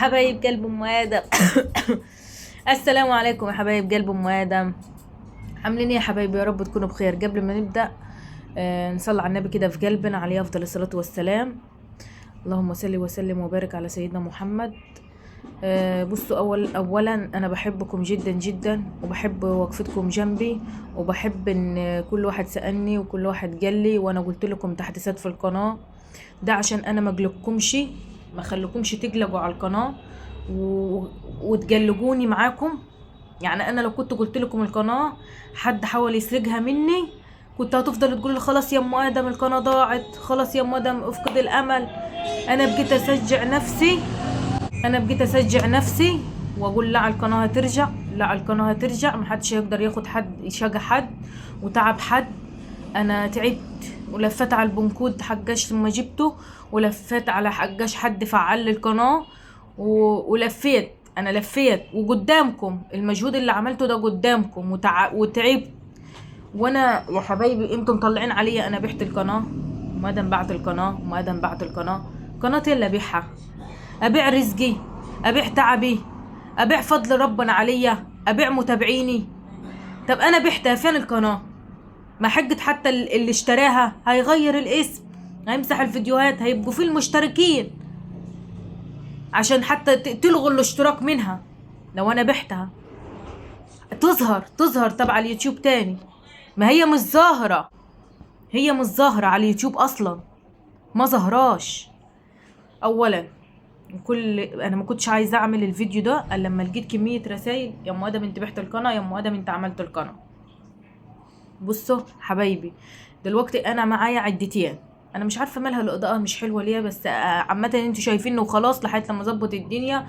حبايب قلب ام ادم. السلام عليكم يا حبايب قلب ام ادم، عاملين ايه يا حبايبي؟ يا رب تكونوا بخير. قبل ما نبدا نصلي على النبي كده في قلبنا، عليه افضل الصلاة والسلام. اللهم صل وسلم وبارك على سيدنا محمد. بصوا، اولا انا بحبكم جدا جدا، وبحب وقفتكم جنبي، وبحب ان كل واحد سالني وكل واحد قال لي، وانا قلت لكم تحديثات في القناة ده عشان انا ما اقلقكمش، ما خليكمش تقلقوا على القناة وتقلقوني معاكم. يعني انا لو كنت قلت لكم القناة حد حاول يسرقها مني، كنت هتفضل تقول لي خلاص يا ام ادم القناة ضاعت، خلاص يا ام ادم افقد الامل. انا بقيت اشجع نفسي، انا بقيت اشجع نفسي واقول لا على القناة هترجع، لا على القناة هترجع، محدش هيقدر ياخد حد، يشجع حد وتعب حد. انا تعبت ولفت على البنكود حجاش لما جبته، ولفت على حجاش حد فعل لي القناة ولفيت، انا لفيت وقدامكم المجهود اللي عملته ده قدامكم، وتعبت. وانا يا حبايبي انتم مطلعين عليا انا بعت القناة، وما دام بعت القناة، وما دام بعت القناة، قناتي اللي ابيعها، ابيع رزقي، ابيع تعبي، ابيع فضل ربنا عليا، ابيع متابعيني. طب انا بعتها فين القناة؟ ما حجة حتى اللي اشتراها هيغير الاسم، هيمسح الفيديوهات، هيبقوا فيه المشتركين عشان حتى تلغوا الاشتراك منها. لو انا بعتها تظهر تبع اليوتيوب تاني. ما هي مش ظاهرة، هي مش ظاهرة على اليوتيوب اصلا، ما ظهراش. اولا كل انا ما كنتش عايزه اعمل الفيديو ده الا لما لقيت كمية رسائل، يا ام ادم انت بعت القناة، يا ام ادم انت عملت القناة. بصوا حبايبي، دلوقتي انا معايا عدتين، انا مش عارفه مالها الاضاءة مش حلوة ليه، بس عامة انتوا شايفينه وخلاص لحد لما اظبط الدنيا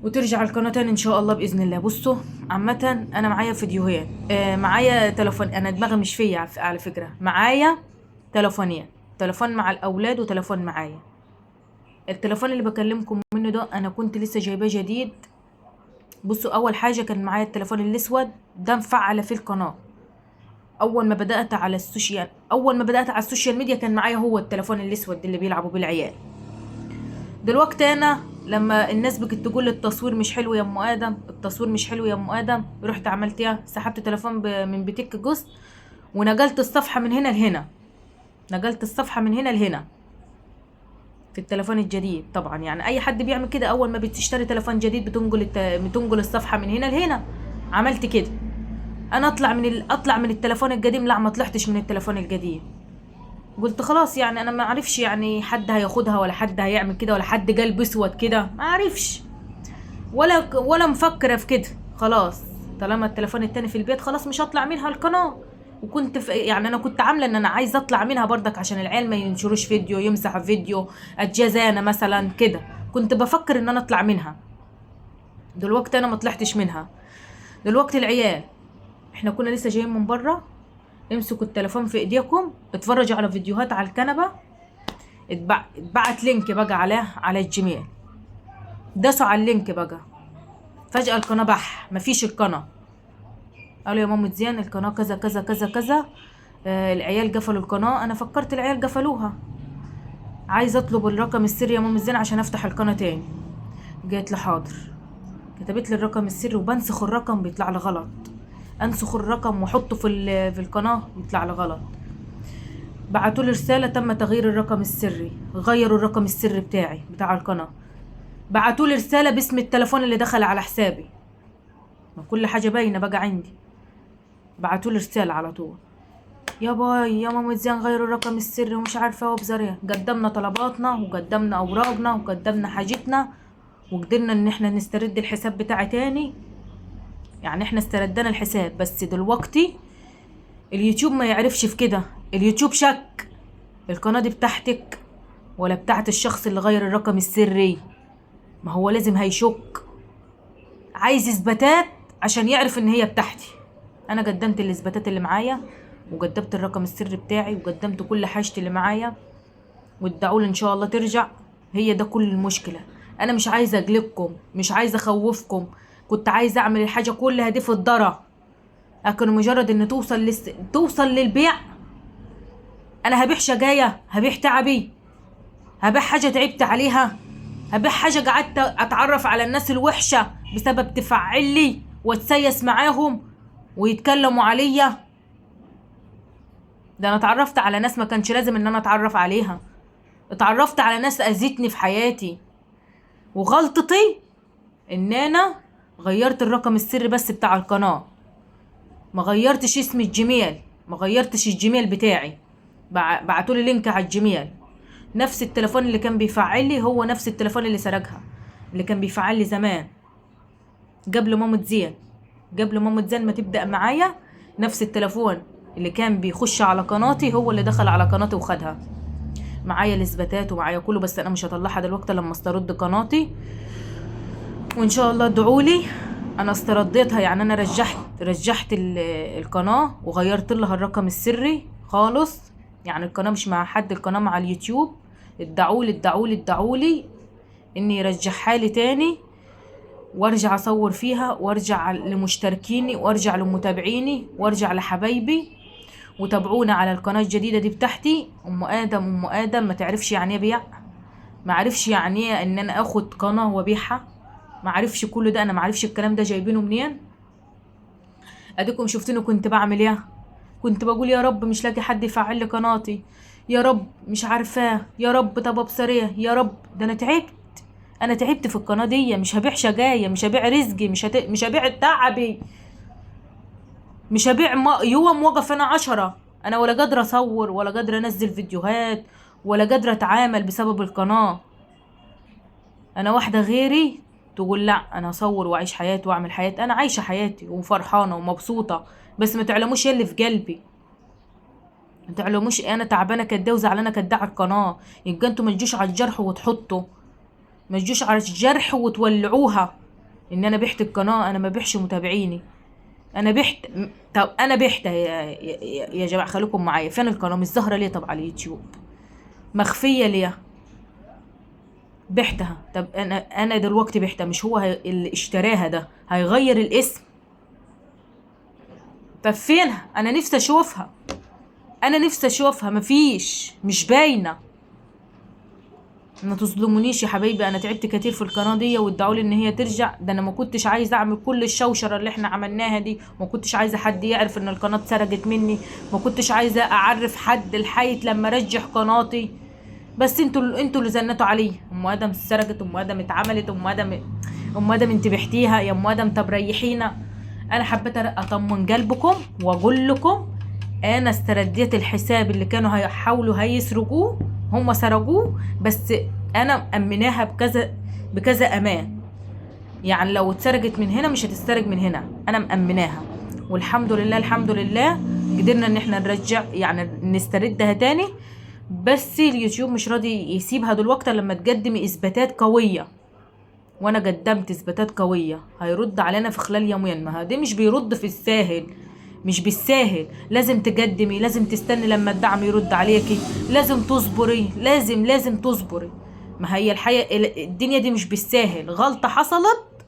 وترجع القناة تاني ان شاء الله باذن الله. بصوا عامة انا معايا فيديوهين، معايا تليفون، انا دماغي مش فيا على فكرة، معايا تليفونين، تليفون مع الاولاد وتليفون معايا. التليفون اللي بكلمكم منه ده انا كنت لسه جايباه جديد. بصوا اول حاجة كان معايا التليفون الاسود ده مفعله في القناة اول ما بدات على ال social، اول ما بدات على ال social media كان معايا هو التليفون الاسود اللي بيلعبوا بالعيال. دلوقتي انا لما الناس بقت تقول التصوير مش حلو يا ام ادم، التصوير مش حلو يا ام ادم، رحت عملت ايه؟ سحبت تليفون من بتك جوست ونقلت الصفحة من هنا لهنا، نقلت الصفحة من هنا لهنا في التليفون الجديد. طبعا يعني اي حد بيعمل كده، اول ما بتشتري تليفون جديد بتنقل الصفحة من هنا لهنا. عملت كده انا، اطلع من التليفون القديم، لا ما طلعتش من التليفون القديم. قلت خلاص يعني انا ما اعرفش يعني حد هياخدها ولا حد هيعمل كده ولا حد قلب اسود كده، ما اعرفش ولا مفكرة في كده. خلاص طالما التليفون التاني في البيت خلاص مش هطلع منها القناة. وكنت في يعني انا كنت عامله ان انا عايزه اطلع منها برضك عشان العيال ما ينشروش فيديو، يمسحوا فيديو، اتجازانه مثلا كده، كنت بفكر ان انا اطلع منها. دلوقتي انا ما طلعتش منها. دلوقتي العيال احنا كنا لسه جايين من بره، امسكوا التليفون في ايديكم، اتفرجوا على فيديوهات على الكنبة، اتبعت link بقى عليه على ال Gmail، داسوا على ال link بقى، فجأة القناة بح، مفيش القناة. قالوا يا ماما زيان القناة كذا كذا كذا كذا، العيال قفلوا القناة. انا فكرت العيال قفلوها، عايزه اطلب الرقم السري يا ماما زيان عشان افتح القناة تاني. قالت لي حاضر، كتبت لي الرقم السري، وبنسخ الرقم بيطلع لي غلط، انسخ الرقم واحطه في القناة يطلع لي غلط. بعتوا لي رسالة تم تغيير الرقم السري، غيروا الرقم السري بتاعي بتاع القناة. بعتوا لي رسالة باسم التليفون اللي دخل على حسابي، ما كل حاجة باينة بقى عندي. بعتوا لي رسالة على طول، يا باي يا ماما زيان غيروا الرقم السري ومش عارفه وبزريه. قدمنا طلباتنا وقدمنا اوراقنا وقدمنا حاجتنا، وقدرنا ان احنا نسترد الحساب بتاعي تاني. يعني احنا استردنا الحساب، بس دلوقتي اليوتيوب ما يعرفش في كده، اليوتيوب شك القناة دي بتاعتك ولا بتاعت الشخص اللي غير الرقم السري. ما هو لازم هيشك، عايز اثباتات عشان يعرف ان هي بتاعتي. انا قدمت الاثباتات اللي معايا، وقدمت الرقم السري بتاعي، وقدمت كل حاجتي اللي معايا، وادعوا لي ان شاء الله ترجع. هي ده كل المشكلة. انا مش عايزة اقلقكم، مش عايزة اخوفكم، كنت عايزة اعمل الحاجة كلها دي في الدرة، لكن مجرد ان توصل للبيع، انا هبيع شجاية، هبيع تعبي، هبيع حاجة تعبت عليها. هبيع حاجة قعدت اتعرف على الناس الوحشة بسبب تفعل لي واتسيس معاهم ويتكلموا عليا. ده انا اتعرفت على ناس ما كانش لازم ان انا اتعرف عليها، اتعرفت على ناس اذتني في حياتي. وغلطتي ان انا غيرت الرقم السري بس بتاع القناة، ما غيرتش اسم ال Gmail، ما غيرتش ال Gmail بتاعي. بعتولي link على ال Gmail. نفس التليفون اللي كان بيفعل لي هو نفس التليفون اللي سرقها، اللي كان بيفعل لي زمان قبل مامة زين، قبل مامة زين ما تبدأ معايا. نفس التليفون اللي كان بيخش على قناتي هو اللي دخل على قناتي وخدها. معايا الاثباتات ومعايا كله، بس انا مش هطلعها دلوقتي لما استرد قناتي. وان شاء الله ادعولي. انا استرديتها، يعني انا رجحت القناة وغيرت لها الرقم السري خالص. يعني القناة مش مع حد، القناة مع اليوتيوب. ادعولي ادعولي ادعولي اني يرجعها لي تاني، وارجع اصور فيها، وارجع لمشتركيني، وارجع لمتابعيني، وارجع لحبايبي. وتابعونا على القناة الجديدة دي بتاعتي، ام ادم. ام ادم ما تعرفش يعني ايه بيع، ما عرفش يعني ايه ان انا اخد قناة وابيعها، ما عرفش كل ده. انا ما عرفش الكلام ده جايبينه منين. اديكم شفتوني كنت بعمل ايه. كنت بقول يا رب مش لاقي حد يفعل لي قناتي، يا رب مش عارفاه، يا رب طب ابصريه، يا رب. ده انا تعبت، انا تعبت في القناة دي. مش هبيع شجايه، مش هبيع رزقي، مش هبيع تعبي، مش هبيع يوم وقف انا 10. انا ولا قادرة اصور، ولا قادرة انزل فيديوهات، ولا قادرة اتعامل بسبب القناة. انا واحدة غيري تقول لا انا اصور واعيش حياتي واعمل حياتي. انا عايشه حياتي وفرحانه ومبسوطة، بس ما تعلموش ايه اللي في قلبي، ما تعلموش انا تعبانة كده وزعلانه كده على القناة. يبقى انتوا ما تجوش على الجرح وتحطوا، ما تجوش على الجرح وتولعوها ان انا بعت القناة. انا ما بيعش متابعيني، انا بعت. طب انا بعت يا جماعة، خليكم معايا. فين القناة؟ مش ظاهره ليه؟ طب على اليوتيوب مخفية ليه؟ بعتها. طب انا دلوقتي بعتها، مش هو اللي اشتراها ده هيغير الاسم؟ طب فينها؟ انا نفسي اشوفها، انا نفسي اشوفها، مفيش، مش باينة. ما تظلمونيش يا حبايبي، انا تعبت كتير في القناة دي، وادعوا لي ان هي ترجع. ده انا ما كنتش عايزه اعمل كل الشوشره اللي احنا عملناها دي، ما كنتش عايزه حد يعرف ان القناة اتسرقت مني، ما كنتش عايزه اعرف حد الحيط لما ارجع قناتي. بس انتوا اللي زنتوا عليا. ام ادم اتسرقت، ام ادم اتعملت، ام ادم، ام ادم انت بعتيها يا ام ادم، طب ريحينا. انا حبيت اطمن قلبكم واقول لكم انا استرديت الحساب اللي كانوا هيحاولوا هيسرقوه، هم سرقوه، بس انا امناها بكذا امان. يعني لو اتسرقت من هنا مش هتتسرق من هنا، انا مأمناها. والحمد لله الحمد لله قدرنا ان احنا نرجع، يعني نستردها تاني. بس اليوتيوب مش راضي يسيبها دلوقتي لما تقدمي اثباتات قوية، وانا قدمت اثباتات قوية. هيرد علينا في خلال يومين. ما دي مش بيرد في الساهل، مش بالساهل. لازم تقدمي، لازم تستني لما الدعم يرد عليكي، لازم تصبري، لازم تصبري. ما هي الحياة الدنيا دي مش بالساهل. غلطة حصلت،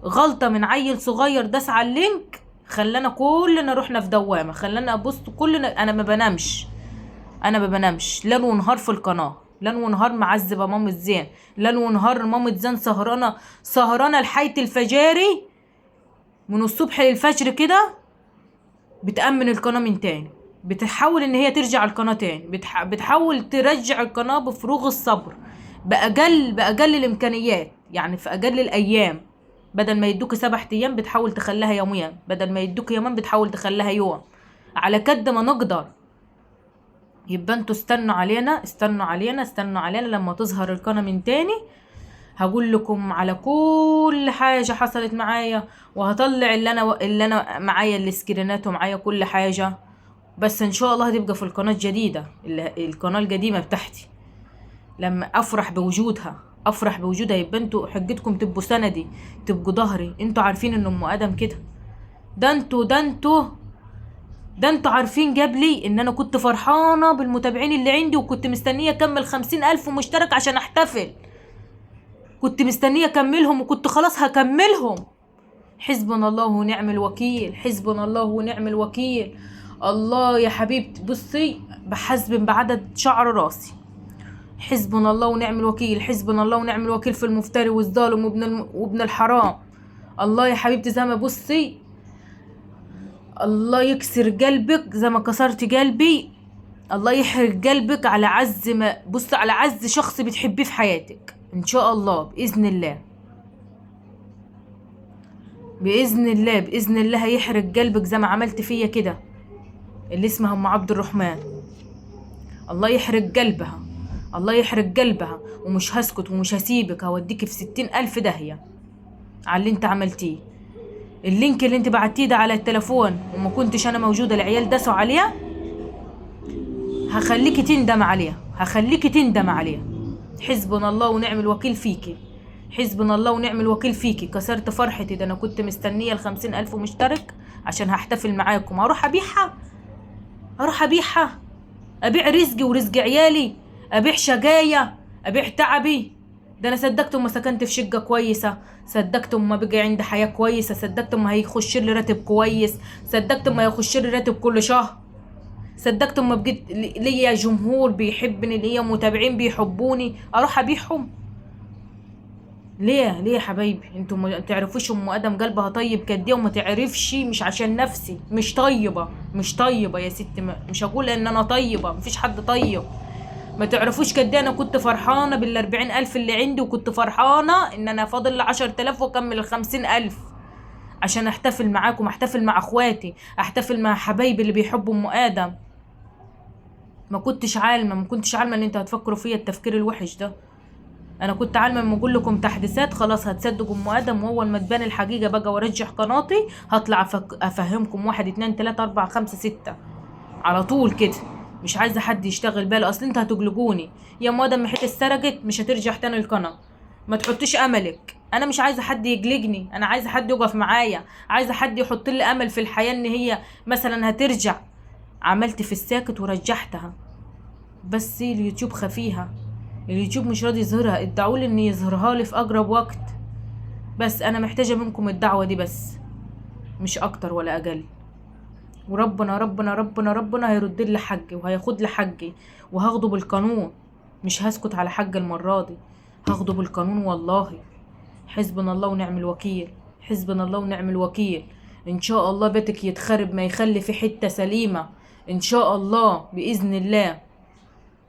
غلطة من عيل صغير داس على ال link، خلانا كلنا رحنا في دوامة، خلانا ابص كلنا. انا ما بنامش، انا ما بنامش ليل ونهار في القناة، ليل ونهار معذبة مامة زين، ليل ونهار مامة زين سهرانة، سهرانة لحية الفجاري من الصبح للفجر كده، بتأمن القناة من تاني، بتحاول ان هي ترجع القناة تاني، بتحاول ترجع القناة بفروغ الصبر، بأقل الامكانيات، يعني في اقل الايام. بدل ما يدوك 7 ايام بتحاول تخليها يومين، بدل ما يدوك يومين بتحاول تخليها يوم، على قد ما نقدر. يبقى انتوا استنوا علينا، استنوا علينا، استنوا علينا لما تظهر القناة من تاني. هقول لكم على كل حاجة حصلت معايا، وهطلع اللي انا معايا السكرينات ومعايا كل حاجة. بس ان شاء الله هتبقى في القناة الجديدة، القناة القديمة بتاعتي، لما افرح بوجودها، افرح بوجودها. يبقى انتوا حجتكم تبقوا سندي، تبقوا ظهري. انتوا عارفين ان ام ادم كده، ده انتوا عارفين جاب لي ان انا كنت فرحانة بالمتابعين اللي عندي، وكنت مستنية اكمل 50,000 مشترك عشان احتفل، كنت مستنية اكملهم، وكنت خلاص هكملهم. حسبنا الله ونعم الوكيل، حسبنا الله ونعم الوكيل. الله يا حبيبتي، بصي بحسب بعدد شعر راسي. حسبنا الله ونعم الوكيل، حسبنا الله ونعم الوكيل في المفتري والظالم وابن الحرام. الله يا حبيبتي زي ما بصي، الله يكسر قلبك زي ما كسرت قلبي، الله يحرق قلبك على عز ما بص، على عز شخص بتحبيه في حياتك ان شاء الله باذن الله، باذن الله، باذن الله هيحرق قلبك زي ما عملت فيا كده اللي اسمها ام عبد الرحمن. الله يحرق قلبها، الله يحرق قلبها، ومش هسكت ومش هسيبك، هوديك في 60,000 داهية على اللي انت عملتيه. ال link اللي انت بعتيه ده على التليفون وما كنتش انا موجودة، العيال داسوا عليها، هخليكي تندم عليها، هخليكي تندم عليها. حسبنا الله ونعم الوكيل فيكي، حسبنا الله ونعم الوكيل فيكي. كسرت فرحتي، ده انا كنت مستنية 50,000 مشترك عشان هحتفل معاكم، هروح ابيعها، هروح ابيعها، ابيع رزقي ورزق عيالي، ابيع شقايا، ابيع تعبي. ده انا صدقت اما سكنت في شقة كويسة، صدقت اما بقى عندي حياة كويسة، صدقت اما هيخش لي راتب كويس، صدقت اما هيخش لي راتب كل شهر، صدقت اما بقيت ليا جمهور بيحبني، ليا متابعين بيحبوني، اروح ابيعهم ليه؟ ليه يا حبايبي؟ انتوا ما تعرفوش ام ادم قلبها طيب كد ايه، وما تعرفش، مش عشان نفسي مش طيبة، مش طيبة يا ست، مش هقول ان انا طيبة، مفيش حد طيب. ما تعرفوش كد ايه انا كنت فرحانة بال40,000 اللي عندي، وكنت فرحانة ان انا فاضل 10,000 واكمل 50,000 عشان احتفل معاكم، احتفل مع اخواتي، احتفل مع حبايبي اللي بيحبوا ام ادم. ما كنتش عالمه، ما كنتش عالمه ان انتوا هتفكروا فيا التفكير الوحش ده. انا كنت عالمه لما اقول لكم تحديثات خلاص هتصدقوا ام ادم، واول ما تبان الحقيقة بقى وارجح قناتي هطلع افهمكم 1 2 3 4 5 6 على طول كده. مش عايزه حد يشتغل باله، اصل انتوا هتقلقوني يا ام ادم، حتة اتسرقت مش هترجع تاني القناة، ما تحطيش املك. انا مش عايزه حد يقلقني، انا عايزه حد يقف معايا، عايزه حد يحط لي امل في الحياة ان هي مثلا هترجع. عملت في الساكت ورجحتها، بس اليوتيوب خفيها، اليوتيوب مش راضي يظهرها. ادعوا لي ان يظهرها لي في اقرب وقت، بس انا محتاجه منكم الدعوة دي بس، مش اكتر ولا اقل. وربنا ربنا ربنا ربنا هيرد لي حقي وهياخد لي حقي، وهاخده بالقانون، مش هسكت على حق المرة دي، هاخده بالقانون والله. حسبنا الله ونعم الوكيل، حسبنا الله ونعم الوكيل. ان شاء الله بيتك يتخرب ما يخلي في حتة سليمة ان شاء الله باذن الله.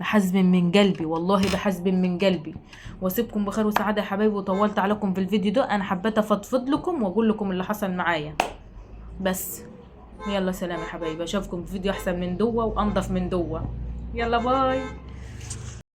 بحزم من قلبي والله، بحزم من قلبي. واسيبكم بخير وسعادة يا حبايبي، وطولت عليكم في الفيديو ده، انا حبيت افضفض لكم واقول لكم اللي حصل معايا بس. يلا سلام يا حبايبي، اشوفكم في فيديو احسن من دوا وانضف من دوا. يلا باي.